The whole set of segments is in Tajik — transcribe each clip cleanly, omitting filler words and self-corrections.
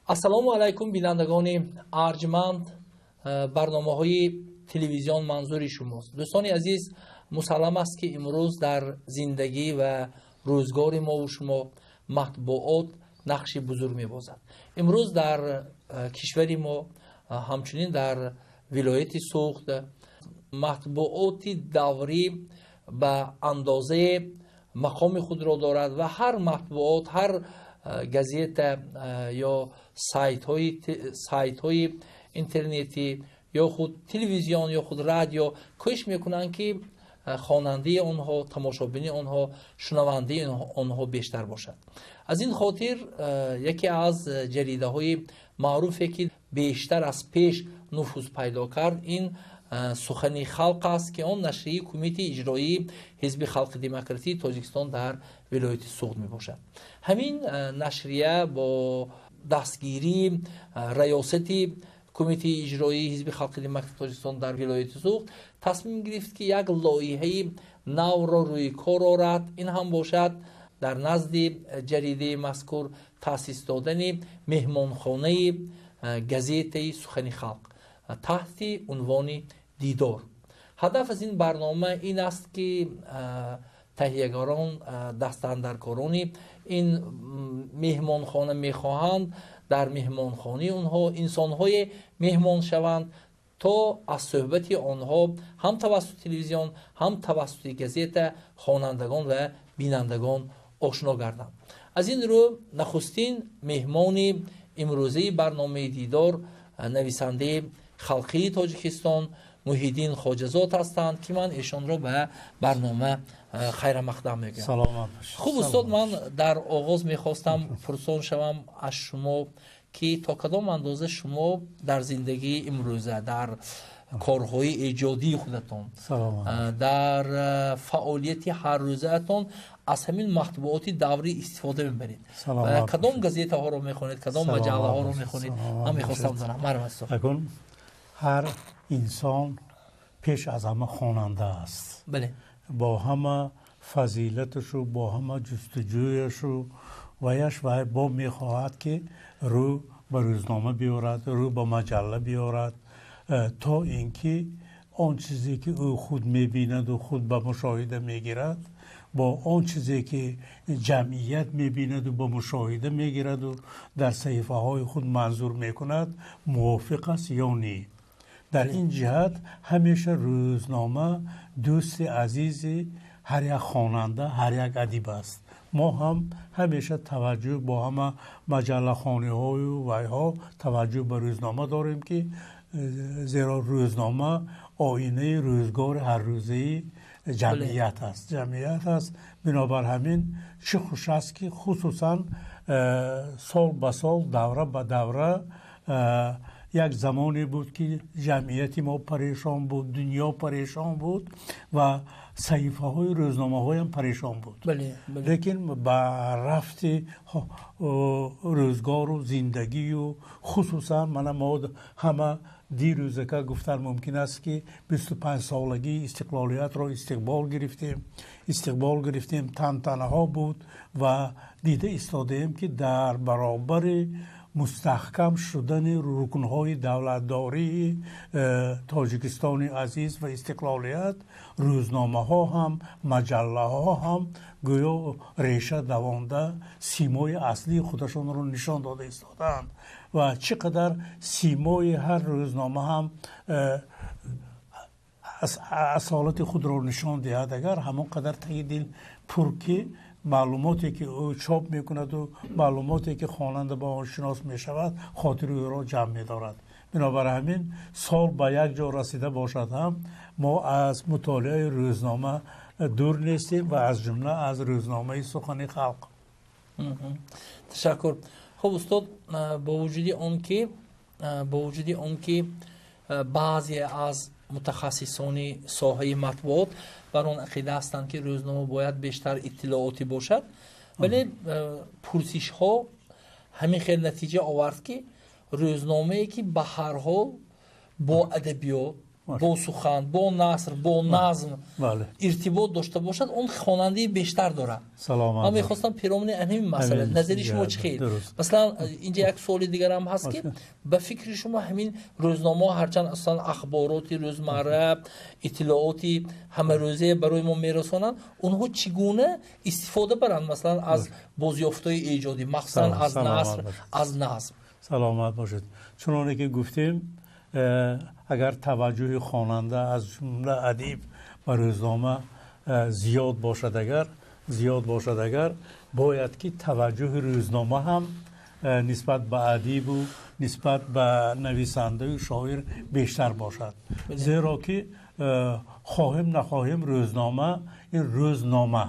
Ассалому алайкум, бинандагони арҷманд. Барномаҳои телевизион манзури шумост. Дӯстони азиз, мусаллам аст, ки имрӯз дар зиндагӣ ва рӯзгори мову шумо матбуот нақши бузург мебозад. Имрӯз дар кишвари мо, ҳамчунин дар вилояти Суғд, матбуоти даврӣ ба андозаи мақоми худро дорад ва ҳар матбуот, ҳар газета ё сайтҳои интернетӣ ё худ телевизион ё худ радио кӯшиш мекунанд, ки хонандаи онҳо, тамошобини онҳо, шунавандаи онҳо бештар бошад. Аз ин хотир яке аз ҷаридаҳои маъруфе, ки бештар аз пеш нуфуз пайдо кард, ин «Сухани халқ» аст, ки он нашрияи Кумитаи иҷроии Ҳизби Халқи Демократии Тоҷикистон дар вилояти Суғд мебошад. Ҳамин нашрия бо дастгирии раёсати Кумитаи иҷроии Ҳизби Халқи Демократии Тоҷикистон дар вилояти Суғд тасмим гирифт, ки як лоиҳаи навро рӯи кор орад. Ин ҳам бошад дар назди ҷаридаи мазкур таъсис додани меҳмонхонаи газетаи «Сухани халқ» таҳти унвони «Дидор». Ҳадаф аз ин барнома ин аст, ки таҳиягарон, дастандаркорони ин меҳмонхона мехоҳанд дар меҳмонхонаи онҳо инсонҳое меҳмон шаванд, то аз суҳбати онҳо ҳам тавассути телевизион, ҳам тавассути газета хонандагон ва бинандагон ошно гарданд. Аз ин рӯ нахустин меҳмони имрӯзаи барномаи «Дидор» нависандаи халқии Тоҷикистон Муҳиддин Хоҷазод ҳастанд, ки ман эшонро ба барнома хайрамақдам мегӯям. Саломат. Хуб, устод, ман дар оғоз мехостам пурсон шавам аз шумо, ки то кадом андоза шумо дар зиндагии имрӯза, дар корҳои эҷодии худатон, дар фаъолияти ҳаррӯзаатон аз ҳамин матбуоти даврӣ истифода мебаред. Кадом газетаҳоро мехонед, кадом маҷаллаҳоро мехонед? Ман мехостам донам. Марҳамат, устод. Акун ҳар инсон пеш аз ҳама хонанда аст. Бо ҳама фазилаташу, бо ҳама ҷустуҷӯяшу ваяш вай бо мехоҳад, ки рӯ ба рӯзнома биёрад, рӯ ба маҷалла биёрад, то ин ки он чизе, ки ӯ худ мебинаду худ ба мушоҳида мегирад, бо он чизе, ки ҷамъият мебинаду ба мушоҳида мегираду дар саҳифаҳои худ манзур мекунад, мувофиқ аст ё не. Дар ин ҷиҳат ҳамеша рӯзнома дӯсти азизи ҳар як хонанда, ҳар як адиб аст. Мо ҳам ҳамеша таваҷҷӯҳ бо ҳама маҷаллахониҳою вайҳо таваҷҷӯҳ ба рӯзнома дорем, ки зеро рӯзнома оинаи рӯзгори ҳаррӯзаи ҷамъият аст. Бинобар ҳамин чӣ хуш аст, ки хусусан сол ба сол, давра ба давра, як замоне буд, ки ҷамъияти мо парешон буд, дунё парешон буд ва саҳифаҳои рӯзномаҳоям парешон буд. Лекин ба рафти рӯзгору зиндагию, хусусан мана мо ҳама дирӯзака, гуфтан мумкин аст, ки 25-солагии истиқлолиятро истиқбол гирифтем, тантанаҳо буд ва дида истодаем, ки дар баробари мустаҳкам шудани рукнҳои давлатдории Тоҷикистони азиз ва истиқлолият, рӯзномаҳо ҳам, маҷаллаҳо ҳам гӯё реша давонда, симои аслии худашонро нишон дода истодаанд. Ва чӣ қадар симои ҳар рӯзнома ҳам асолати худро нишон диҳад, агар ҳамон қадар таги дил пур, ки маълумоте, ки ӯ чоп мекунаду маълумоте, ки хонанда ба он шинос мешавад, хотири ӯро ҷамъ медорад. Бинобар ҳамин сол ба як ҷо расида бошад ҳам, мо аз мутолиаи рӯзнома дур нестем ва аз ҷумла аз рӯзномаи «Сухани халқ». Ташаккур. Хуб, устод, бо вуҷуди он ки баъзе аз мутахассисони соҳаи матбуот бар он ақида ҳастанд, ки рӯзнома бояд бештар иттилоотӣ бошад, вале пурсишҳо ҳамин хел натиҷа овард, ки рӯзномае, ки ба ҳар ҳол бо адабиёт, Бо сухан, бо наср, бо назм иртибот дошта бошад, он хонандаи бештар дорад. Ман мехостам пиромуни ҳамин масъала назари шумо чӣ хел? Масалан, инҷа як суоли дигарам ҳаст, ки ба фикри шумо ҳамин рӯзномаҳо ҳарчанд аслан ахбороти рӯзмарра, иттилооти ҳамарӯза барои мо мерасонанд, онҳо чӣ гуна истифода баранд, масалан, аз бозёфтҳои эҷодӣ, махсусан аз наср, аз назм? Саломат бошед. Чуноне ки гуфтем, агар таваҷҷӯҳи хонанда, аз ҷумла адиб, ба рӯзнома зиёд бошад, агар бояд ки таваҷҷӯҳи рӯзнома ҳам нисбат ба адибу нисбат ба нависандаю шоир бештар бошад. Зеро ки хоҳем нахоҳем, рӯзнома ин рӯзнома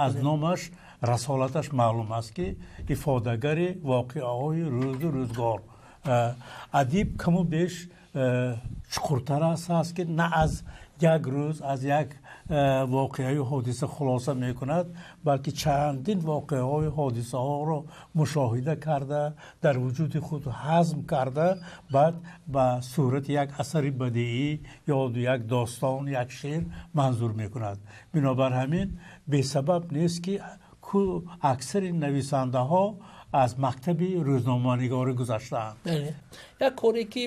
аз номаш расолаташ маълум аст, ки ифодагари воқеаҳои рӯзу рӯзгор. Адиб каму беш чуқуртар аст, ки на аз як рӯз, аз як воқеаю ҳодиса хулоса мекунад, балки чандин воқеаҳои ҳодисаҳоро мушоҳида карда, дар вуҷуди худ ҳазм карда, баъд ба сурати як асари бадиӣ ё як достон, як шеър манзур мекунад. Бинобар ҳамин бесабаб нест, ки аксари нависандаҳо аз мактаби рӯзноманигорӣ гузаштаанд. Як коре ки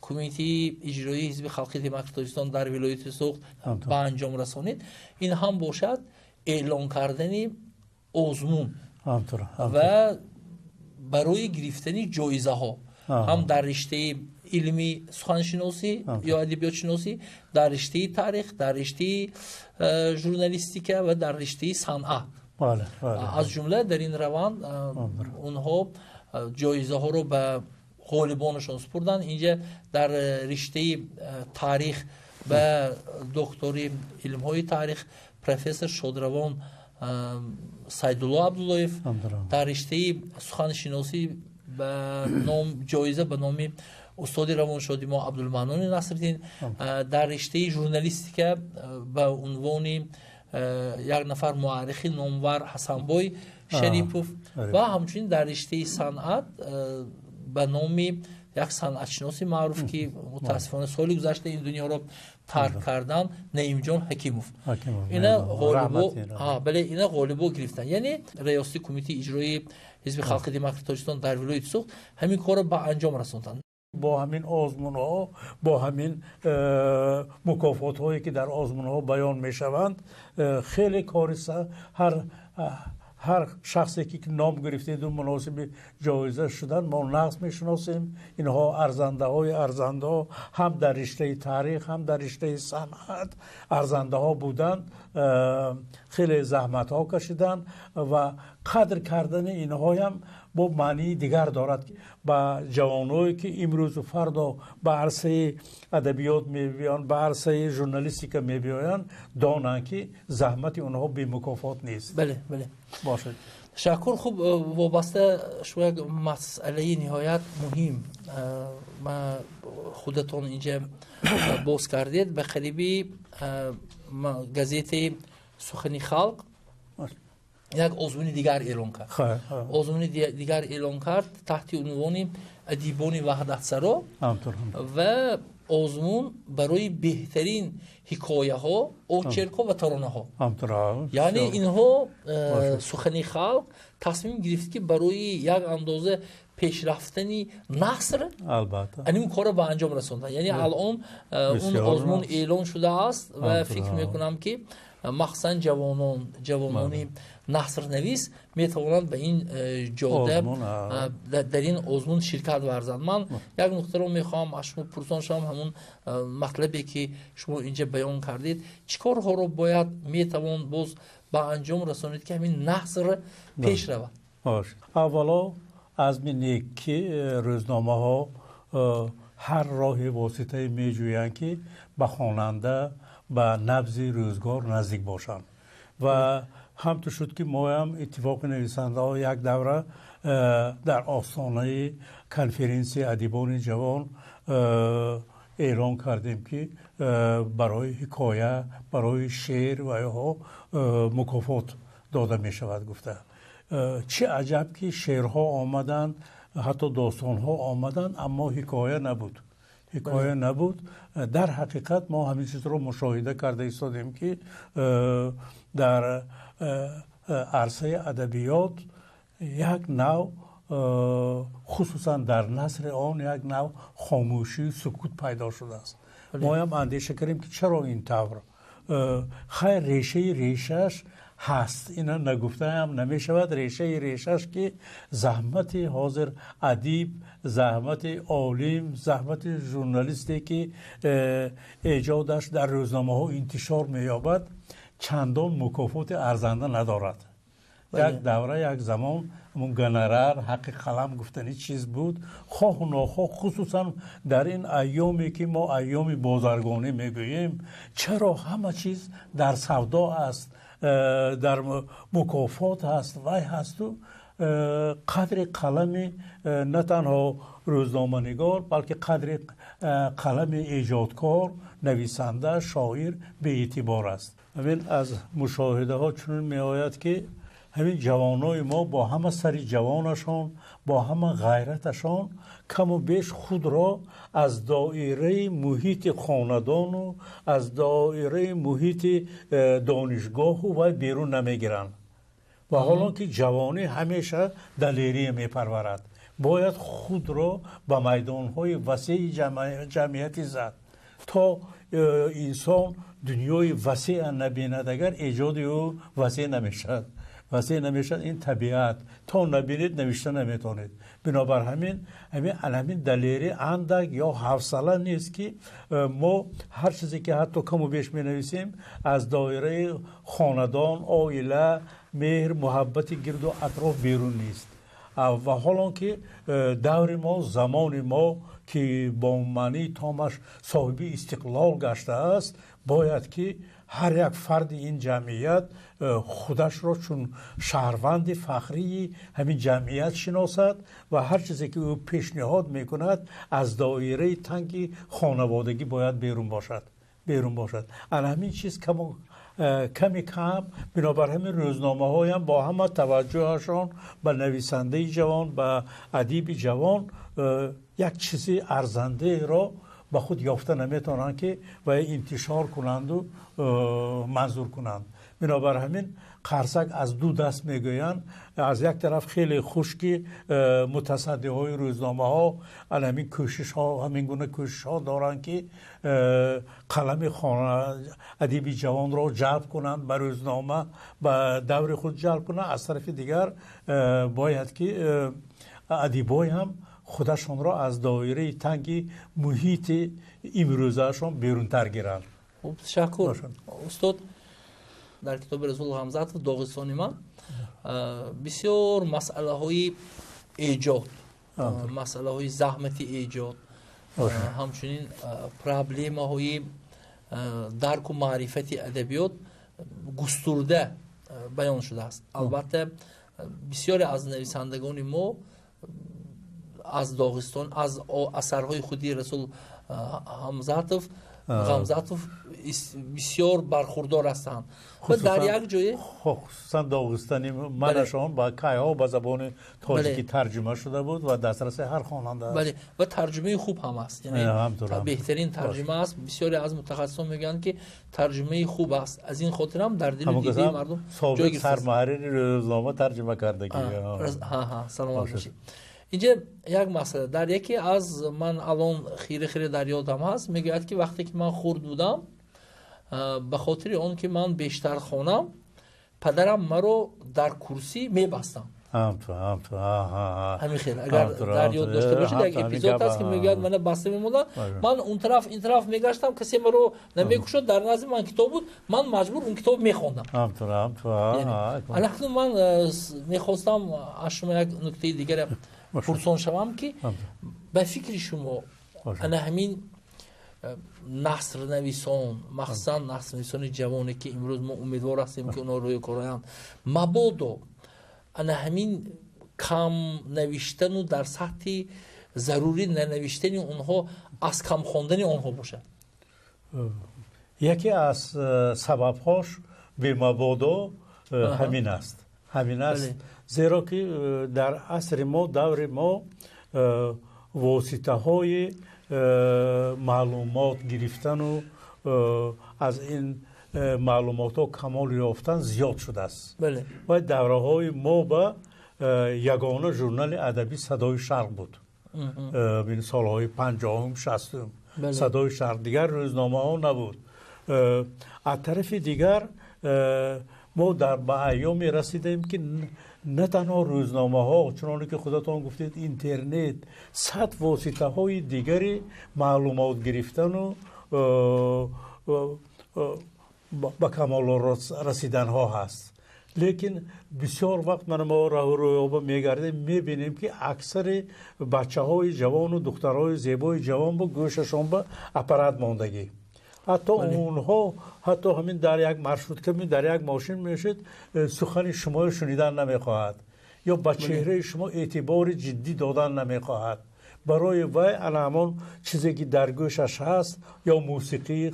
кумитаи иҷроии ҳизби халқи демократии Тоҷикистон дар вилояти Суғд ба анҷом расонид, ин ҳам бошад эълон кардани озмун ва барои гирифтани ҷоизаҳо ҳам дар риштаи илми суханшиносӣ ё адабиётшиносӣ, дар риштаи таърих, дар риштаи журналистика ва дар риштаи санъат. Аз ҷумла дар ин раванд онҳо ҷоизаҳоро ба ғолибонашон супурданд. Инҷа дар риштаи таърих ба доктори илмҳои таърих профессор Шодравон Сайдулло Абдуллоев, дар риштаи суханшиносӣ ба ном ҷоиза ба номи устоди равоншоди мо Абдулмаънони Насриддин, дар риштаи журналистика ба унвони як нафар муаррихи номвар Ҳасанбой Шарипов ва ҳамчунин дар риштаи санъат ба номи як санъатшиноси маъруф, ки мутаассифона соли гузашта ин дунёро тарк кардан, Наимҷон Ҳакимов. Ина ғолибо, бале, ина ғолибо гирифтанд. Яъне раёсати кумитаи иҷроии ҳизби халқи демократии Тоҷикистон дар вилояти Суғд ҳамин корро ба анҷом расонданд. Бо ҳамин озмунҳо, бо ҳамин мукофотҳое ки дар озмунҳо баён мешаванд, хеле кори ҳар шахсе ки ном гирифтеду муносиби ҷоиза шуданд, мо нағз мешиносем. Инҳо арзандаҳои арзандаҳо ҳам дар риштаи таърих, ҳам дар риштаи санъат арзандаҳо буданд, хеле заҳматҳо кашиданд ва қадр кардани инҳоям бо маънии дигар дорад. Ба ҷавоное ки имрӯзу фардо ба арсаи адабиёт мебиёянд, ба арсаи журналистика мебиёянд, донанд, ки заҳмати онҳо бемукофот нест. Бале, бале. Бошад. Ташаккур. Хуб, вобаста шумо як масъалаи ниҳоят муҳим худатон инҷа боз кардед. Ба қариби газетаи Сухани халқ як озмуни дигар эълон кард. Озмуни дигар эълон кард таҳти унвони адибони ваҳдатсаро ва озмун барои беҳтарин ҳикояҳо, очеркҳо ва таронаҳо. Яъне инҳо Сухани халқ тасмим гирифт, ки барои як андоза пешрафтани наср ин корро ба анҷом расонданд. Яъне алон он озмун эълон шудааст ва фикр мекунам, ки махсусан ҷавонони насрнавис метавонанд ба ин ҷода дар ин озмун ширкат варзанд. Ман як нуқтаро мехоҳам аз шумо пурсон шавам, ҳамун матлабе ки шумо инҷа баён кардед, чӣ корҳоро бояд метавон боз ба анҷом расонид, ки ҳамин наср пеш равад? Аввало азми нек, ки рӯзномаҳо ҳар роҳи воситае меҷӯянд, ки ба хонанда, ба набзи рӯзгор наздик бошанд. Ва ҳамту шуд, ки моям иттифоқи нависандаҳо як давра дар остонаи конференсияи адибони ҷавон эълон кардем, ки барои ҳикоя, барои шеър ва инҳо мукофот дода мешавад гуфта. Чӣ аҷаб, ки шеърҳо омаданд, ҳатто достонҳо омаданд, аммо ҳикоя набуд. Ҳикоя набуд. Дар ҳақиқат мо ҳамин чизро мушоҳида карда истодем, ки дар арсаи адабиёт як нав, хусусан дар насри он, як нав хомӯшию сукут пайдо шудааст. Моям андеша кардем, ки чаро ин тавр. Хайр, решаи решааш ҳаст, ина нагуфтаам намешавад. Решаи решааш ки заҳмати ҳозир адиб, заҳмати олим, заҳмати журналисте, ки эҷодаш дар рӯзномаҳо интишор меёбад, чандон мукофоти арзанда надорад. Як давра, як замон ҳамун гонорар, ҳаққи қалам гуфтани чиз буд. Хоҳу нохоҳ, хусусан дар ин айёме, ки мо айёми бозаргонӣ мегӯем, чаро ҳама чиз дар савдо аст, дар мукофот ҳаст, вай ҳасту қадри қалами на танҳо рӯзноманигор, балки қадри қалами эҷодкор, нависанда, шоир беэътибор аст. Ҳамин аз мушоҳидаҳо чунин меояд, ки ҳамин ҷавонои мо бо ҳама сари ҷавонашон, бо ҳама ғайраташон каму беш худро аз доираи муҳити хонадону аз доираи муҳити донишгоҳу вай берун намегиранд. Ва ҳолон ки ҷавонӣ ҳамеша далерия мепарварад, бояд худро ба майдонҳои васеи ҷамъиятӣ зад, то инсон дунёи васеа набинад. Агар эҷоди ӯ васеъ намешавад, васеъ намешавад. Ин табиат, то набинед, навишта наметавонед. Бинобар ҳамин ҳамин далери андак ё ҳавсала нест, ки мо ҳар чизе ки ҳатто каму беш менависем, аз доираи хонадон, оила, меҳр, муҳаббати гирду атроф берун нест. Ва ҳолон ки даври мо, замони мо, ки бо маънии томаш соҳиби истиқлол гаштааст, бояд ки ҳар як фарди ин ҷамъият худашро чун шаҳрванди фахрии ҳамин ҷамъият шиносад ва ҳар чизе ки ӯ пешниҳод мекунад, аз доираи танги хонаводагӣ бояд берун бошад, берун бошад. Ана ҳамин чиз ками кам. Бинобар ҳамин рӯзномаҳоям бо ҳама таваҷҷӯҳашон ба нависандаи ҷавон, ба адиби ҷавон, як чизи арзандаеро ба худ ёфта наметавонанд, ки вай интишор кунанду манзур кунанд. Бинобар ҳамин қарсак аз ду даст мегӯянд. Аз як тараф хеле хуш, ки мутасаддиҳои рӯзномаҳо ҳамин кӯшишҳо, ҳамин гуна кӯшишҳо доранд, ки қалами адиби ҷавонро ҷалб кунанд ба рӯзнома, ба даври худ ҷалб кунанд. Аз тарафи дигар бояд ки адибой ҳам худашонро аз доираи танги муҳити имрӯзаашон берунтар гиранд. Хуб, ташаккур, устод. Дар китоби Расул Ғамзатов «Доғистони ман» бисёр масъалаҳои эҷод, масъалаҳои заҳмати эҷод, ҳамчунин проблемаҳои дарку маърифати адабиёт густурда баён шудааст. Албатта, бисёре аз нависандагони мо аз Доғистон, аз асарҳои худи Расул Ҳамзатов, Ғамзатов бисёр бархурдор ҳастанд. Ва дар як ҷое хусусан Доғистони манашон ба кайҳо ба забони тоҷикӣ тарҷума шуда буд ва дастраси ҳар хонанда аст. Бале, ва тарҷумаи хуб ҳам аст, яъне беҳтарин тарҷума аст. Бисёре аз мутахассисон мегӯянд, ки тарҷумаи хуб аст. Аз ин хотир ҳам дар дили дидаи мардум ҷой гирифтааст. Сармуҳаррири рӯзнома тарҷума кардагӣ. Саломат бошед. Инҷа як масъала дар яке аз ман алон хире хире дар ёдам ҳаст, мегӯяд, ки вақте ки ман хурд будам, ба хотири он ки ман бештар хонам, падарам маро дар курсӣ мебастам. Ҳамин хел, агар дар ёд дошта бошед, як эпизод аст, ки мегӯяд, мана баста мемонданд, ман он тараф, ин тараф мегаштам, касе маро намекушод, дар назди ман китоб буд, ман маҷбур он китоб мехондам. Алакнун ман мехостам аз шумо як нуктаи дигаре пурсон шавам, ки ба фикри шумо ана ҳамин насрнависон, махсусан насрнависони ҷавоне, ки имрӯз мо умедвор ҳастем, ки онҳо рӯи кор оянд, мабодо ана ҳамин кам навиштану дар сатҳи зарурӣ нанавиштани онҳо аз кам хондани онҳо бошад? Яке аз сабабҳош бемабодо ҳамин аст, ҳамин аст, зеро ки дар асри мо, даври мо, воситаҳои Маълумот гирифтану аз ин маълумотҳо камол ёфтан зиёд шудааст. Ва давраҳои мо ба ягона журнали адабӣ «Садои Шарқ» буд. Солҳои 50-ум, 60-ум «Садои Шарқ», дигар рӯзномаҳо набуд. Аз тарафи дигар, мо ба айёме расидаем, ки на танҳо рӯзномаҳо, чуноне ки худатон гуфтед, интернет, сад воситаҳои дигари маълумот гирифтану ба камол расиданҳо ҳаст. Лекин бисёр вақт мана мо раҳу рӯёба мегардем, мебинем, ки аксари бачаҳои ҷавону духтарҳои зебои ҷавон ба гӯшашон ба аппарат мондагӣ. Ҳатто онҳо, ҳатто ҳамин дар як маршрутка, дар як мошин мешед, сухани шуморо шунидан намехоҳад ё ба чеҳраи шумо эътибори ҷиддӣ додан намехоҳад. Барои вай ана ҳамон чизе, ки дар гӯшаш ҳаст, ё мусиқии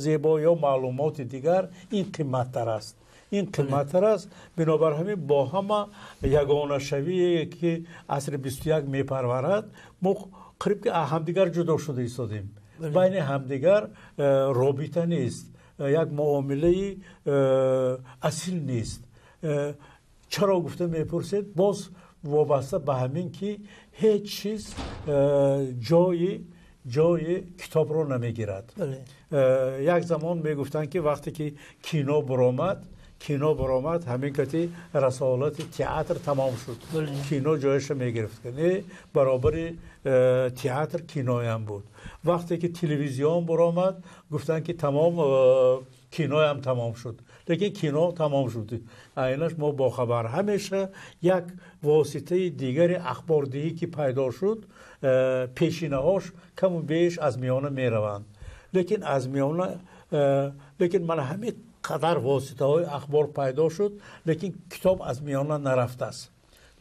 зебо, ё маълумоти дигар, ин қиматтар аст, ин қиматтар аст. Бинобар ҳамин, бо ҳама ягонашавие, ки асри 21 мепарварад, мо қариб ки аз ҳамдигар ҷудо шуда истодем. Байни ҳамдигар робита нест, як муомилаи асил нест. Чаро гуфта мепурсед, боз вобаста ба ҳамин, ки ҳеҷ чиз ҷои китобро намегирад. Як замон мегуфтанд, ки вақте ки кино буромад, ҳамин кати расолати театр тамом шуд, кино ҷояшро мегирифт. Не, баробари театр киноям буд. Вақте ки телевизион буромад, гуфтанд, ки тамом, киноям тамом шуд. Лекин кино тамом шуд, айнаш мо бохабар. Ҳамеша як воситаи дигари ахбордиҳӣ ки пайдо шуд, пешинаҳош каму беш аз миёна мераванд. Лекин аз миёна, лекин мана ҳамин қадар воситаҳои ахбор пайдо шуд, лекин китоб аз миёна нарафтааст.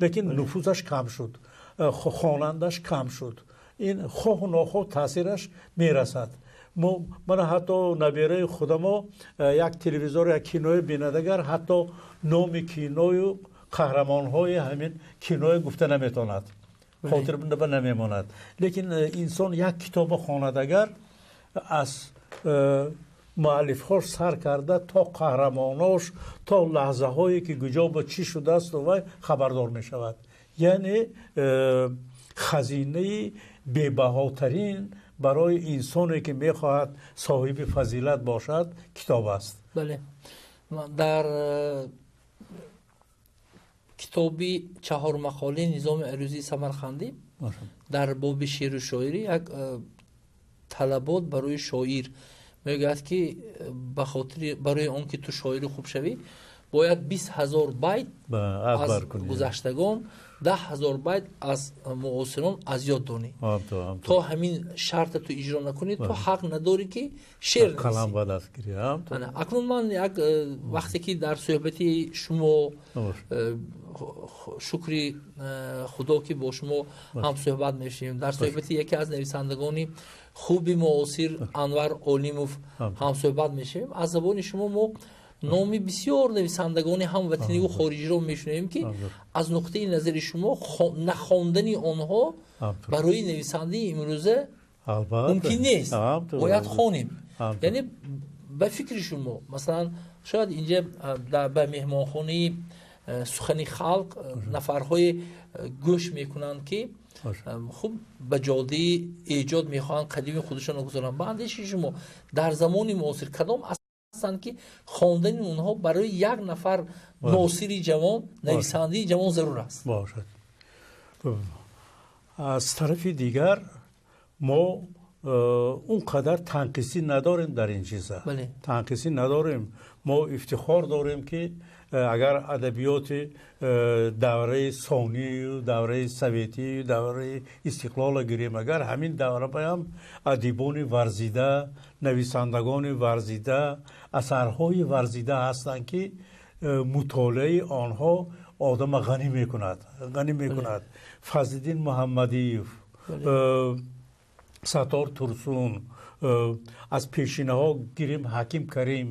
Лекин нуфузаш кам шуд, хонандаш кам шуд. Ин хоҳу нохоҳ таъсираш мерасад. Мана ҳатто набераи худамо як телевизор, як киное бинадагар, ҳатто номи киною қаҳрамонҳои ҳамин киное гуфта наметавонад, хотир ба намемонад. Лекин инсон як китобо хонадагар, аз муаллифҳош сар карда то қаҳрамонош, то лаҳзаҳое, ки куҷо ба чӣ шудааст, вай хабардор мешавад. Яъне хазинаи бебаҳотарин барои инсоне, ки мехоҳад соҳиби фазилат бошад, китоб аст. Бале, дар китоби «Чаҳормақолаи Низоми Арӯзии Самарқандӣ» дар боби шеъру шоирӣ як талабот барои шоир мегӯяд, ки ба хотири барои он ки ту шоири хуб шавӣ, бояд 20 000 байт аз гузаштагон, 10 000 байт аз муосирон аз ёд донӣ. То ҳамин шарта ту иҷро накунӣ, ту ҳақ надорӣ, ки шеър. Акнун ман як вақте ки дар суҳбати шумо, шукри Худо, ки бо шумо ҳам суҳбат мешавем, дар суҳбати яке аз нависандагони хуби муосир Анвар Олимов ҳам суҳбат мешавем, аз забони шумо мо номи бисёр нависандагони ҳамватаниву хориҷиро мешунавем, ки аз нуқтаи назари шумо нахондани онҳо барои нависандаи имрӯза мумкин нест, бояд хонем. Яъне ба фикри шумо, масалан, шояд инҷа ба меҳмонхонаи «Сухани халқ» нафарҳое гӯш мекунанд, ки хуб ба ҷодаи эҷод мехоҳанд қадими худашонро гузоранд. Ба андешаи шумо, дар замони муосир кадом ҳастанд, ки хондани онҳо барои як нафар носири ҷавон, нависандаи ҷавон зарур аст? Бошад. Аз тарафи дигар, мо он қадар танқисӣ надорем дар ин чиза, танқисӣ надорем. Мо ифтихор дорем, ки агар адабиёти давраи сонию давраи советию давраи истиқлолро гирем, агар ҳамин давра баям адибони варзида, нависандагони варзида, асарҳои варзида ҳастанд, ки мутолиаи онҳо одама ғанӣ мекунад, ғанӣ мекунад. Фазлиддин Муҳаммадиев, Саттор Турсун, аз пешинаҳо гирем, Ҳаким Карим,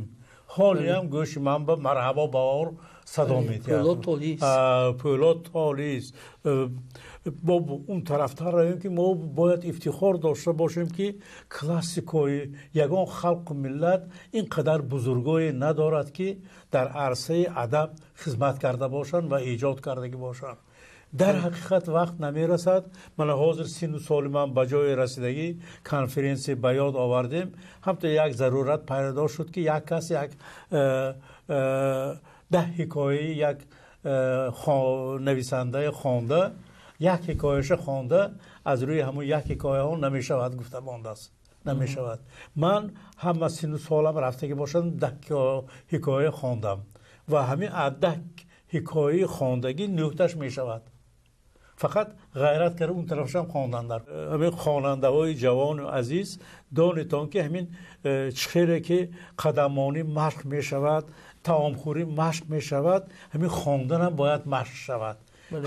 ҳолиам гӯши ман ба «Марҳабо баҳор» садо медиҳад. Пӯлод Толис. Бо он тарафтар равем, ки мо бояд ифтихор дошта бошем, ки классикои ягон халқу миллат ин қадар бузургое надорад, ки дар арсаи адаб хизмат карда бошанд ва эҷод кардагӣ бошанд. Дар ҳақиқат вақт намерасад. Мана ҳозир сину соли ман ба ҷое расидагӣ, конференсия ба ёд овардем, ҳамто як зарурат пайдо шуд, ки як кас як 10 ҳикояи як нависандаи хонда, як ҳикояша хонда, аз рӯи ҳамун як ҳикояҳо намешавад гуфта мондааст. Намешавад. Ман ҳама сину солам рафтагӣ бошад, 10 ҳикоя хондам ва ҳамин аз 10 ҳикояи хондагӣ нӯҳташ мешавад. Фақат ғайрат карда он тарафашам хондан дар. Ҳамин хонандаҳои ҷавону азиз, донитон, ки ҳамин чӣ хеле ки қадаммонӣ машқ мешавад, таомхӯрӣ машқ мешавад, ҳамин хонданам бояд машқ шавад.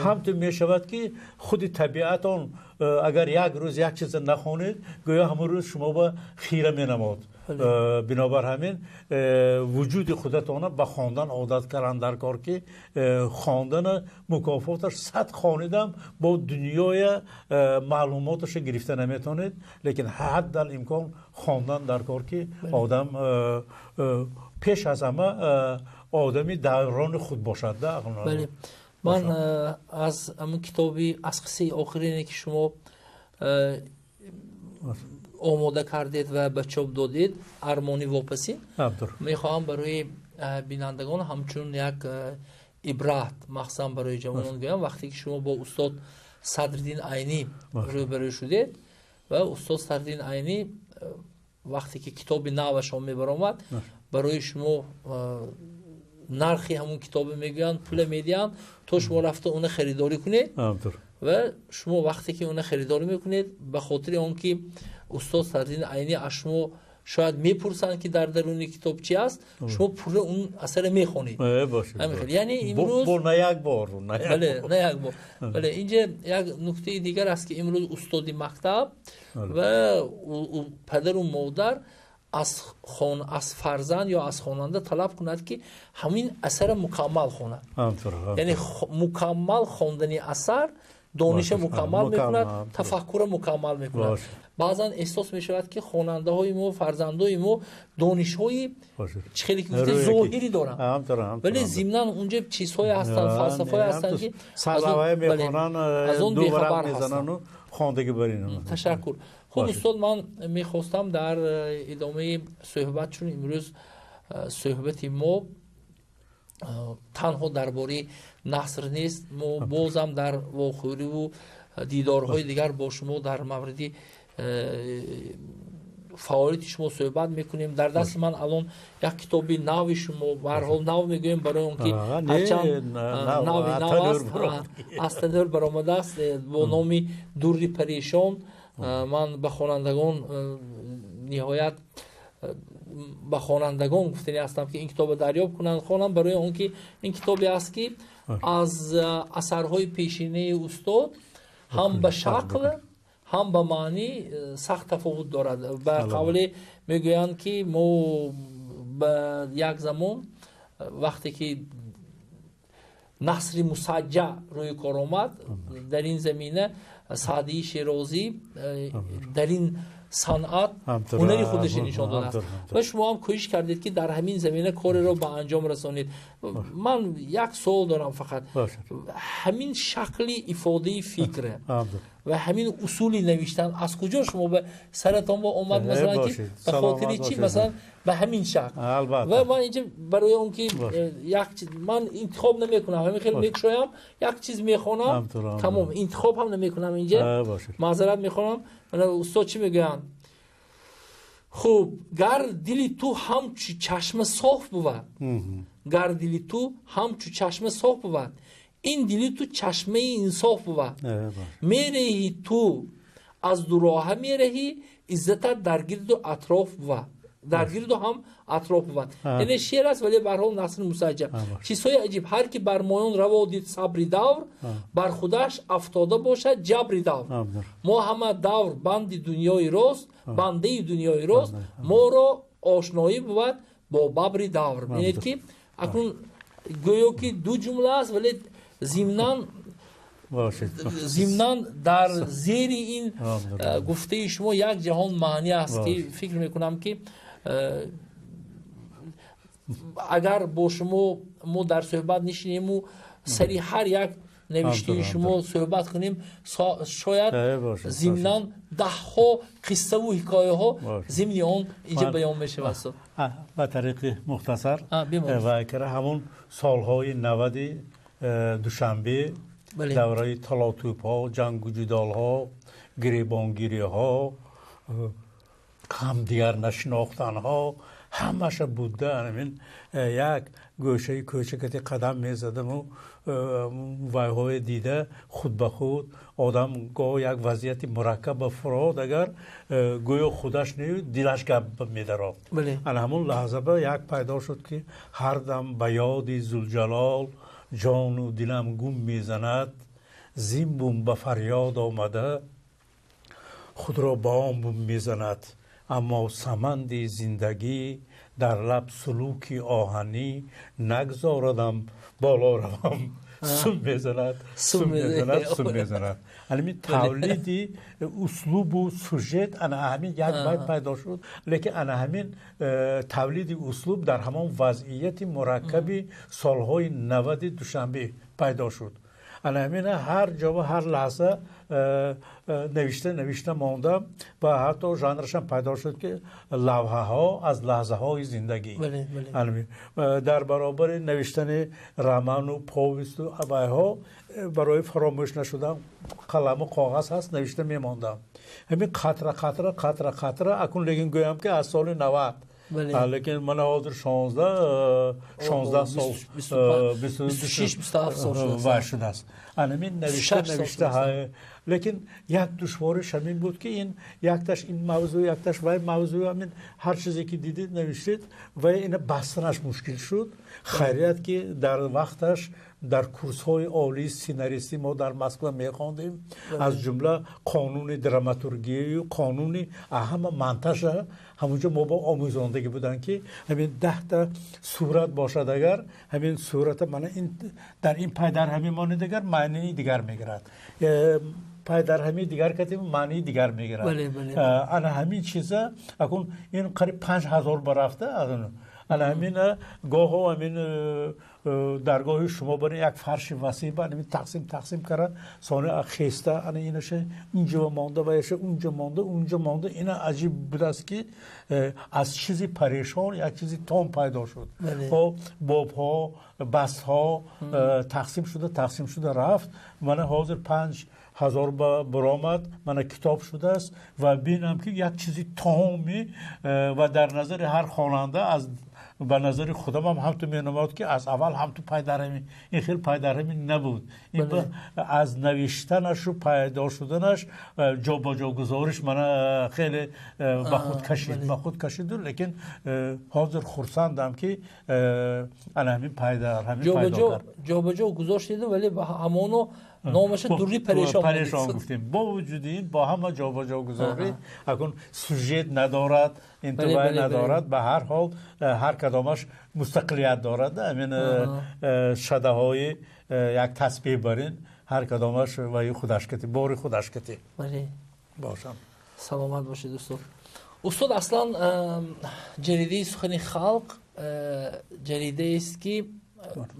Ҳамту мешавад, ки худи табиатон агар як рӯз як чиза нахонед, гӯё ҳамон рӯз шумо ба хира менамод. Бинобар ҳамин вуҷуди худатона ба хондан одат кардан дар кор, ки хондана мукофоташ 100 хонидам бо дунёя маълумоташа гирифта наметонед, лекин ҳаддал имкон хондан дар кор, ки одам пеш аз ҳама одами даврони худ бошад. Ман аз ҳамун китоби аз қиссаи охирине, ки шумо омода кардед ва ба чоп додед, Армони вопасин, мехоҳам барои бинандагон ҳамчун як ибрат, махсусан барои ҷавонон гӯям. Вақте ки шумо бо устод Садриддин Айнӣ рӯбарӯ шудед ва устод Садриддин Айнӣ вақте ки китоби навашон мебаромад, барои шумо нархи ҳамун китобе мегӯянд, пуле медиҳанд, то шумо рафта уна харидорӣ кунед. Ва шумо вақте ки уна харидорӣ мекунед, ба хотири он ки устод Садриддин Айнӣ аз шумо шояд мепурсанд, ки дар даруни китоб чи аст, шумо пурра он асара мехонед. Яъне имрӯз на як бор, бале, на як бор. Бале, инҷа як нуктаи дигар аст, ки имрӯз устоди мактаб ва падару модар аз фарзанд ё аз хонанда талаб кунад, ки ҳамин асара мукаммал хонад. Яъне мукаммал хондани асар дониша мукаммал мекунад, тафаккура мукаммал мекунад. Баъзан эҳсос мешавад, ки хонандаҳои мо, фарзандои мо донишҳои чӣ хеле ки гуфта зоҳирӣ доранд, вале зимнан унҷа чизҳое ҳастанд, фалсафаҳое ҳастанд, ки аз он бехабар ҳастанд. Ташаккур. Хуб, устод, ман мехостам дар идомаи суҳбат, чун имрӯз суҳбати мо танҳо дар бораи наср нест, мо бозам дар вохӯриву дидорҳои дигар бо шумо дар мавриди фаъолияти шумо суҳбат мекунем. Дар дасти ман алон як китоби нави шумо, ба ҳар ҳол нав мегӯем, барои он ки ҳарчанд нави нав аст, аз танӯр баромадааст, бо номи Дурри парешон. Ман ба хонандагон ниҳоят ба хонандагон гуфтанӣ ҳастам, ки ин китобро дарёб кунанд, хонанд, барои он ки ин китобе аст, ки аз асарҳои пешинаи устод ҳам ба шакл, ҳам ба маънӣ сахт тафовут дорад. Ба қавле мегӯянд, ки мо ба як замон вақте ки насри мусаҷҷа рӯи кор омад, дар ин замина Саъдии Шерозӣ дар ин санъат ҳунари худашро нишон додааст ва шумо ҳам кӯшиш кардед, ки дар ҳамин замина кореро ба анҷом расонед. Ман як суол дорам фақат. Ҳамин шакли ифодаи фикр ва ҳамин усули навиштан аз куҷо шумо ба саратон омад, масалан, ки ба хотири чӣ, масалан, ба ҳамин шакл? Ва ман инҷа барои он ки як чиз ман интихоб намекунам, ҳамин хел мекушоям, як чиз мехонам, тамом, интихоб ҳам намекунам, инҷа маъзарат мехонам. Устод чӣ мегӯянд? Хуб, гар дили ту ҳамчу чашма соф бувад, гар дили ту ҳамчу чашма соф бувад, ин дили ту чашмаи инсоф бувад. Мераҳӣ ту аз дуроҳа мераҳӣ, иззатат дар гирду атроф бувад, дар гирду ҳам атроф бувад. Яъне шеър аст, вале ба ҳар ҳол насри мусаҷҷа. Чизҳои аҷиб. Ҳар ки бар моён раво дид сабри давр, бар худаш афтода бошад ҷабри давр. Мо ҳама давр банди дунёи рост, бандаи дунёи рост, моро ошноӣ бувад бо бабри давр. Бинед, ки акнун Гӯё ки ду ҷумла аст, вале зимнан дар зери ин гуфтаи шумо як ҷаҳон маънӣ аст, ки фикр мекунам, ки агар бо шумо мо дар суҳбат нишинему сари ҳар як навиштаи шумо суҳбат кунем, шояд зимнан даҳҳо қиссаву ҳикояҳо зимни он инҷа баён мешавад. Ба тариқи мухтасар ва ҳамон солҳои 90 Душанбе, давраи талотӯбҳо, ҷангу ҷудолҳо, гиребонгириҳо, ҳамдигар нашинохтанҳо ҳамаша буда. Ҳамин як гӯшаи кӯчакати қадам мезадаму вайҳое дида худ ба худ одам гоҳ як вазъияти мураккаб ба фурод, агар гӯё худаш не, дилаш гап медарофт. Ана ҳамон лаҳза ба як пайдо шуд, ки ҳар дам ба ёди Зулҷалол ҷону дилам гум мезанад, зимбум ба фарёд омада худро ба он бум мезанад, аммо саманди зиндагӣ дар лаб сулуки оҳанӣ нагзорадам боло равам, сум мезанад, сум мезанад, сум мезанад. Ҳамин тавлиди услубу сюжет ана ҳамин як байт пайдо шуд, лекин ана ҳамин тавлиди услуб дар ҳамон вазъияти мураккаби солҳои 90-и Душанбе пайдо шуд. Ана ҳамина ҳар ҷо ва ҳар лаҳза навишта навишта мондам ва ҳатто жанрашам пайдо шуд, ки лавҳаҳо аз лаҳзаҳои зиндагӣ. Дар баробари навиштани роману повесту вайҳо, барои фаромӯш нашудан қаламу коғаз ҳаст, навишта мемондам. Ҳамин қатра қатра, қатра қатра. Акун лекин гӯям, ки аз соли 90, лекин мана ҳозир 16 сол вай шудааст. Анамин навишта навишта. Лекин як душвориш ҳамин буд, ки ин якташ ин мавзӯ, якташ вай мавзӯ, ҳамин ҳар чизе ки дидид, навиштед ва ина бастанаш мушкил шуд. Хайрият, ки дар вақташ дар курсҳои олии сценаристӣ мо дар Москва мехондем, аз ҷумла қонуни драматургияю қонуни ҳама монтажа ҳамонҷо мо бо омӯзондагӣ буданд, ки ҳамин 10-та сурат бошад, агар ҳамин сурата мана ин дар ин пай дар ҳамин монед, агар маънии дигар мегирад, пай дар ҳамин дигар катим, маънии дигар мегирад. Ана ҳамин чиза акун ин қариб 5000 барафта. Ана ҳамин гоҳо ҳамин даргоҳи шумо бари як фарши васеъ ба ҳамин тақсим тақсим карда, сони хеста ана инаша инҷо монда ва яша унҷо монда, унҷо монда. Ина аҷиб будааст, ки аз чизи парешон як чизи том пайдо шуд. Бобҳо, бастҳо тақсим шуда, тақсим шуда рафт. Мана ҳозир 5000 ба баромад, мана китоб шудааст ва бинам, ки як чизи томи ва дар назари ҳар хонанда, аз ба назари худамам ҳамту менамояд, ки аз аввал ҳамту пайдарҳамӣ, ин хел пайдарҳамӣ набуд. Аз навиштанашу пайдо шуданаш ҷобаҷо гузориш мана хеле ба худ кашид, ба худ кашиду, лекин ҳозир хурсандам, ки ана ҳамин пайдарҳамӣ пайдо кард. Ҷобаҷо гузоштеду, вале ҳамоно номаша Дурри парешон. Парешон гуфтем. Бо вуҷуди ин, бо ҳама ҷобаҷогузорӣ, акун сюжет надорад, интивай надорад, ба ҳар ҳол ҳар кадомаш мустақилият дорад. Ҳамин шадаҳои як тасбеҳ барин, ҳар кадомаш ваи худаш кати, бори худаш кати бошам. Саломат бошед, устод. Устод, аслан ҷаридаи «Сухани халқ» ҷаридаест, ки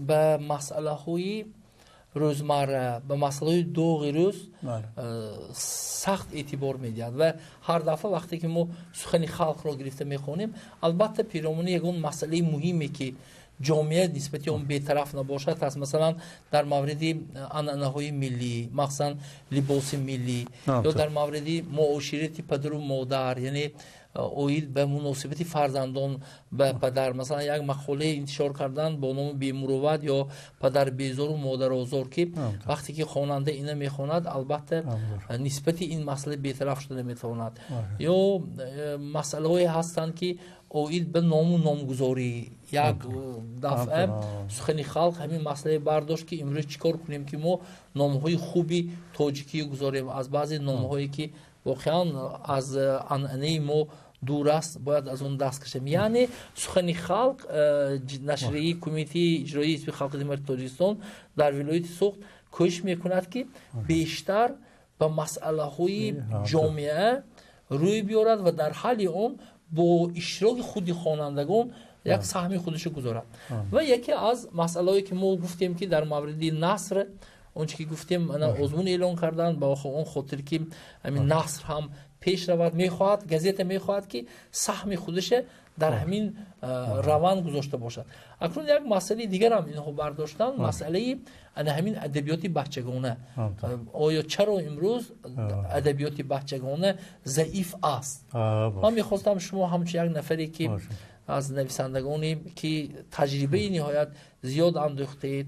ба масъалаҳои рӯзмарра, ба масъалаҳои доғи рӯз сахт эътибор медиҳад ва ҳар дафъа вақте ки мо «Сухани халқро» гирифта мехонем, албатта пиромуни ягон масъалаи муҳиме, ки ҷомеа нисбати он бетараф набошад, аст. Масалан, дар мавриди анъанаҳои миллӣ, махсусан либоси миллӣ, ё дар мавриди муоширати падару модар, яъне оид ба муносибати фарзандон ба падар. Масалан, як мақолае интишор кардан бо номи «Бемурувват ё падарбезору модарозор», ки вақте ки хонанда ина мехонад, албатта нисбати ин масъала бетараф шуда наметавонад. Ё масъалаҳое ҳастанд, ки оид ба ному номгузорӣ. Як дафъа «Сухани халқ» ҳамин масъалае бардошт, ки имрӯз чӣ кор кунем, ки мо номҳои хуби тоҷикӣ гузорем, аз баъзе номҳое, ки воқеан аз анъанаи мо дур аст, бояд аз он даст кашем. Яъне Сухани халқ, нашрияи Кумитаи иҷроии Ҳизби Халқи Демократии Тоҷикистон дар вилояти Суғд кӯшиш мекунад, ки бештар ба масъалаҳои ҷомеа рӯй биёрад ва дар ҳалли он бо иштироки худи хонандагон як саҳми худашро гузорад. Ва яке аз масъалаҳое, ки мо гуфтем, ки дар мавриди наср он чи ки гуфтем, озмун эълон кардан ба он хотир, ки ҳамин наср ҳам пеш равад, мехоҳад, газета мехоҳад, ки саҳми худаша дар ҳамин раванд гузошта бошад. Акнун як масъалаи дигарам инҳо бардоштанд, масъалаи ана ҳамин адабиёти бачагона. Оё чаро имрӯз адабиёти бачагона заиф аст? Ман мехостам шумо ҳамчун як нафаре, ки аз нависандагоне, ки таҷрибаи ниҳоят зиёд андӯхтаед,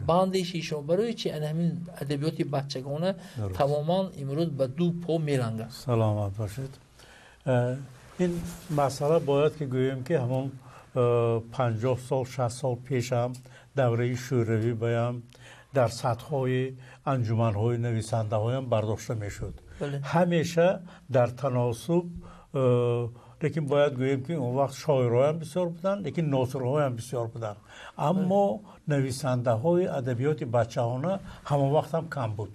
ба андешаи шумо, барои чи ана ҳамин адабиёти бачагона тамоман имрӯз ба ду по мелангад? Саломат бошед. Ин масъала бояд ки гӯем, ки ҳамон 50 сол, 60 сол пешам, давраи шӯравӣ баям, дар сатҳҳои анҷуманҳои нависандаҳоям бардошта мешуд ҳамеша дар таносуб. Лекин бояд гӯем, ки он вақт шоирҳоям бисёр буданд, лекин носирҳоям бисёр буданд, аммо нависандаҳои адабиёти бачаҳона ҳамон вақтам кам буд,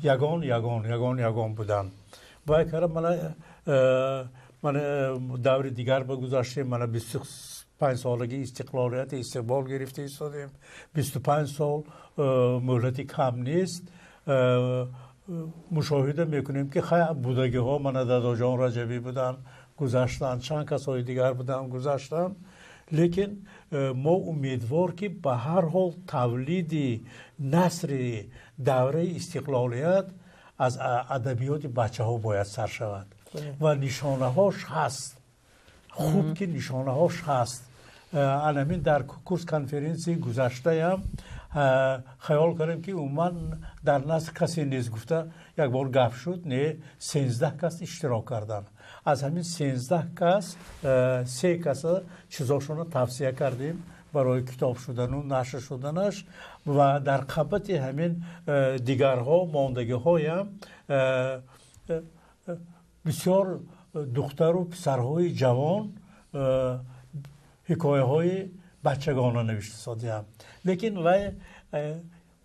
ягон ягон ягон ягон буданд. Вай кара мана мана даври дигар ба гузаштем, мана 25 солаги истиқлолияти истиқбол гирифта истодем. 25 сол муҳлати кам нест. Мушоҳида мекунем, ки хай, будагиҳо, мана Дадоҷон Раҷабӣ буданд, гузаштанд, чанд касои дигар буданд, гузаштанд, лекин мо умедвор, ки ба ҳар ҳол тавлиди насри давраи истиқлолият аз адабиёти бачаҳо бояд сар шавад ва нишонаҳош ҳаст. Хуб, ки нишонаҳош ҳаст. Анамин дар курс конференсияи гузаштаям хаёл кардем, ки умуман дар наср касе нест гуфта як бор гап шуд. Не, 13 кас иштирок карданд. Аз ҳамин 13 кас се каса чизошонро тавсия кардем барои китоб шудану нашр шуданаш. Ва дар қабати ҳамин дигарҳо мондагиҳоям бисёр духтару писарҳои ҷавон ҳикояҳои бачагона навишта содиям, лекин вай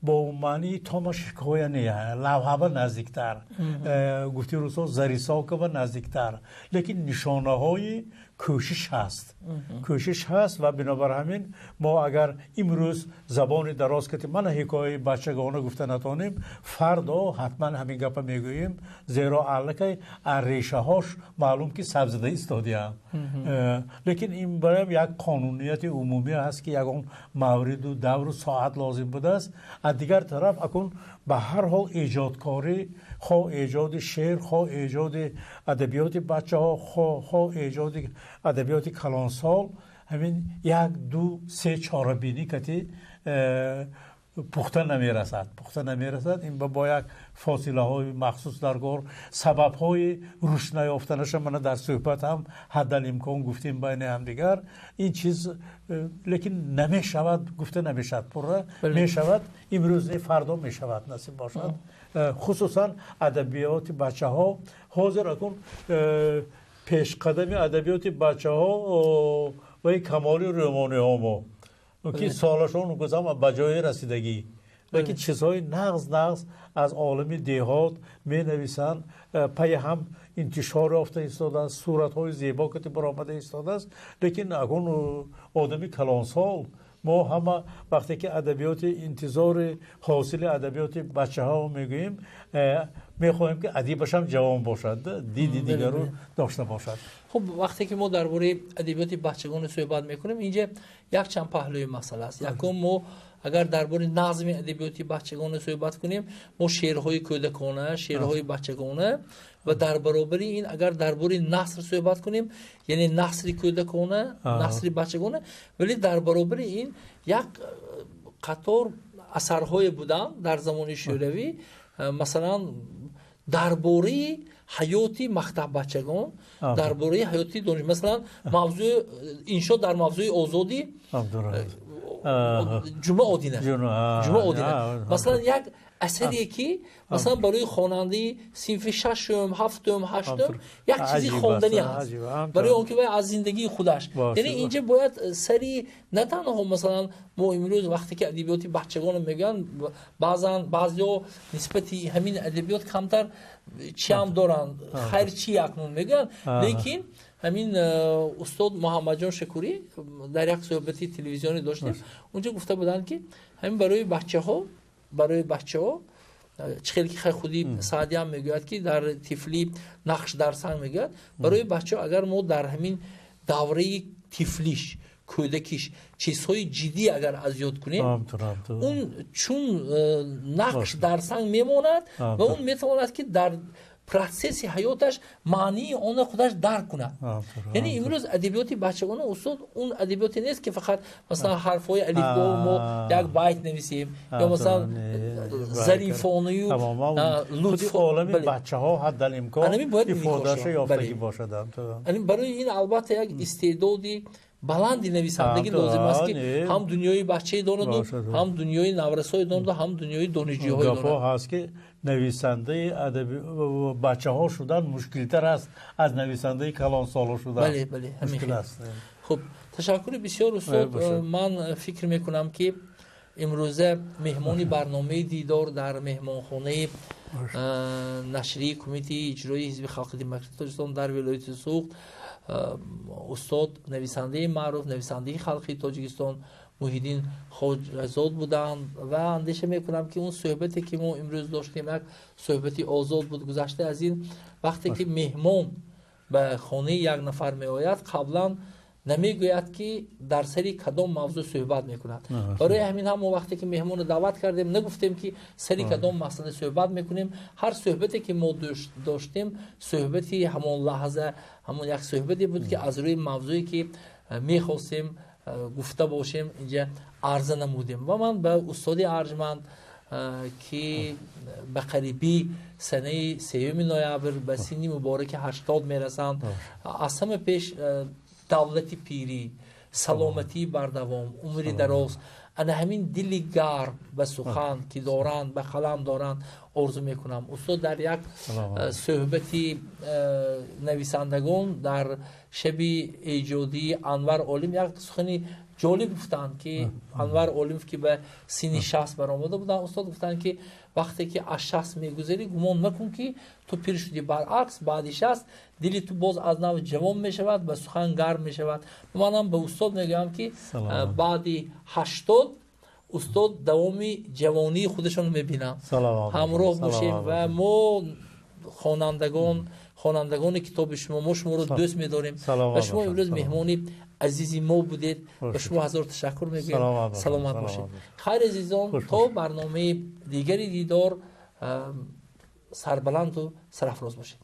бо маънии томаш ҳикоя не, лавҳаба наздиктар, гуфти русо, зарисовка ба наздиктар, лекин нишонаҳои кӯшиш ҳаст, кӯшиш ҳаст. Ва бинобар ҳамин мо агар имрӯз забони дароз кати мана ҳикояи бачагона гуфта натонем, фардо ҳатман ҳамин гапа мегӯем, зеро аллакай аз решаҳош маълум, ки сабзида истодиям. Лекин ин бароям як қонунияти умумӣ ҳаст, ки ягон мавриду давру соат лозим будааст. Аз дигар тараф, акун ба ҳар ҳол эҷодкорӣ, хоҳ эҷоди шеър, хоҳ эҷоди адабиёти бачаҳо, хоҳ эҷоди адабиёти калонсол, ҳамин як, ду, се чорабинӣ кати пухта намерасад, пухта намерасад. Ин бо як фосилаҳои махсус даркор. Сабабҳои рушд наёфтанаша мана дар суҳбат ҳам ҳаддалимкон гуфтем байни ҳамдигар ин чиз, лекин намешавад, гуфта намешавад, пурра мешавад. Имрӯз не, фардо мешавад, насиб бошад. Хусусан адабиёти бачаҳо ҳозир акун пешқадами адабиёти бачаҳо ваи Камоли рӯмониҳо мо, ки солашон гузам ба ҷое расидагӣ, лекин чизҳои нағз нағз аз олами деҳот менависанд, пайи ҳам интишор ёфта истодааст, суратҳои зебо кати баромада истодааст. Лекин акун одами калонсол мо ҳама вақте ки адабиёти интизори ҳосили адабиёти бачаҳо мегӯем, мехоҳем, ки адибашам ҷавон бошад, диди дигару дошта бошад. Хуб, вақте ки мо дар бораи адабиёти бачагона суҳбат мекунем, инҷа якчанд паҳлӯи масъала аст. Якум, мо агар дар бораи назми адабиёти бачагона суҳбат кунем, мо шеърҳои кӯдакона, шеърҳои бачагона ва дар баробари ин агар дар бораи наср суҳбат кунем, яъне насри кӯдакона, насри бачагона, вале дар баробари ин як қатор асарҳое буданд дар замони шӯравӣ, масалан, дар бораи ҳаёти мактаббачагон, дар бораи ҳаёти дониш, масалан, мавзӯи иншо дар мавзӯи озодӣ. Ҷумъа Одина. Ҷумъа Одина. Масалан, як асаре ки масалан барои хонандаи синфи шашум, ҳафтум, ҳаштум як чизи хонданӣ ҳаст, барои он ки вай аз зиндагии худаш. Яъне инҷа бояд сари на танҳо, масалан, мо имрӯз вақте ки адабиёти бачагонро мегӯянд, баъзан баъзеҳо нисбати ҳамин адабиёт камтар чиам доранд, хайр, чи акнун мегӯянд, лекин ҳамин устод Муҳаммадҷон Шакурӣ дар як суҳбати телевизионӣ доштем, унҷо гуфта буданд, ки ҳамин барои бачаҳо чӣ хеле ки худи Саъдиам мегӯяд, ки дар тифлӣ нақш дар санг мегӯяд, барои бачаҳо агар мо дар ҳамин давраи тифлиш, кӯдакиш чизҳои ҷиддӣ агар аз ёд кунем, он чун нақш дар санг мемонад ва он метавонад, ки дар процесси ҳаёташ маънии онро худаш дарк кунад. Яъне имрӯз адабиёти бачагона, устод, он адабиёте нест, ки фақат масалан ҳарфҳои алифбо мо як байт нависем ё масалан зарифонаю лутфи олами бачаҳо ҳаддалимкон ифодаша ёфтагӣ бошад. Барои ин албатта як истеъдоди баланди нависандагӣ лозим аст, ки ҳам дунёи бачаи донаду, ҳам дунёи наврасои донаду, ҳам дунёи донишҷӯҳои донад. Ҳаст, ки нависандаи адаби бачаҳо шудан мушкилтар аст аз нависандаи калонсоло шудан. Бале, мушкил аст. Хуб, ташаккури бисёр, устод. Ман фикр мекунам, ки имрӯза меҳмони барномаи «Дидор» дар меҳмонхонаи нашрии Кумитаи иҷроии Ҳизби халқи демократии Тоҷикистон дар вилояти Суғд устод, нависандаи маъруф, нависандаи халқи Тоҷикистон Муҳиддин Хоҷазод буданд ва андеша мекунам, ки он суҳбате, ки мо имрӯз доштем, як суҳбати озод буд. Гузашта аз ин, вақте ки меҳмон ба хонаи як нафар меояд, қаблан намегӯяд, ки дар сари кадом мавзӯъ суҳбат мекунад. Барои ҳамин ҳам мо вақте ки меҳмонро даъват кардем, нагуфтем, ки сари кадом масъала суҳбат мекунем. Ҳар суҳбате, ки мо доштем, суҳбати ҳамон лаҳза, ҳамон як суҳбате буд, ки аз рӯи мавзӯе, ки мехостем гуфта бошем, инҷа арза намудем. Ва ман ба устоди арҷманд, ки ба қарибӣ санаи 3 ноябр ба синни мубораки 80 мерасанд, аз ҳама пеш давлати пирӣ, саломатии бардавом, умри дароз, ана ҳамин дили гарм ба сухан, ки доранд, ба қалам доранд, орзу мекунам. Устод дар як суҳбати нависандагон дар шаби эҷодии Анвар Олим як сухани ҷолиб гуфтанд, ки Анвар Олимов, ки ба синни 60 баромада буданд, устод гуфтанд, ки вақте ки аз 60 мегузарӣ, гумон макун, ки ту пир шудӣ, баръакс, баъди 60 дили ту боз аз нав ҷавон мешавад, ба сухан гарм мешавад. Манам ба устод мегӯям, ки баъди 80 устод давоми ҷавонии худашонро мебинам. Ҳамроҳ бошем ва мо хонандагони китоби шумо, мо шуморо дӯст медорем ва шумо имрӯз меҳмони азизи мо будед. Ба шумо ҳазор ташаккур мегӯем. Саломат бошед. Хайр, азизон, то барномаи дигари «Дидор» сарбаланду сарафроз бошед.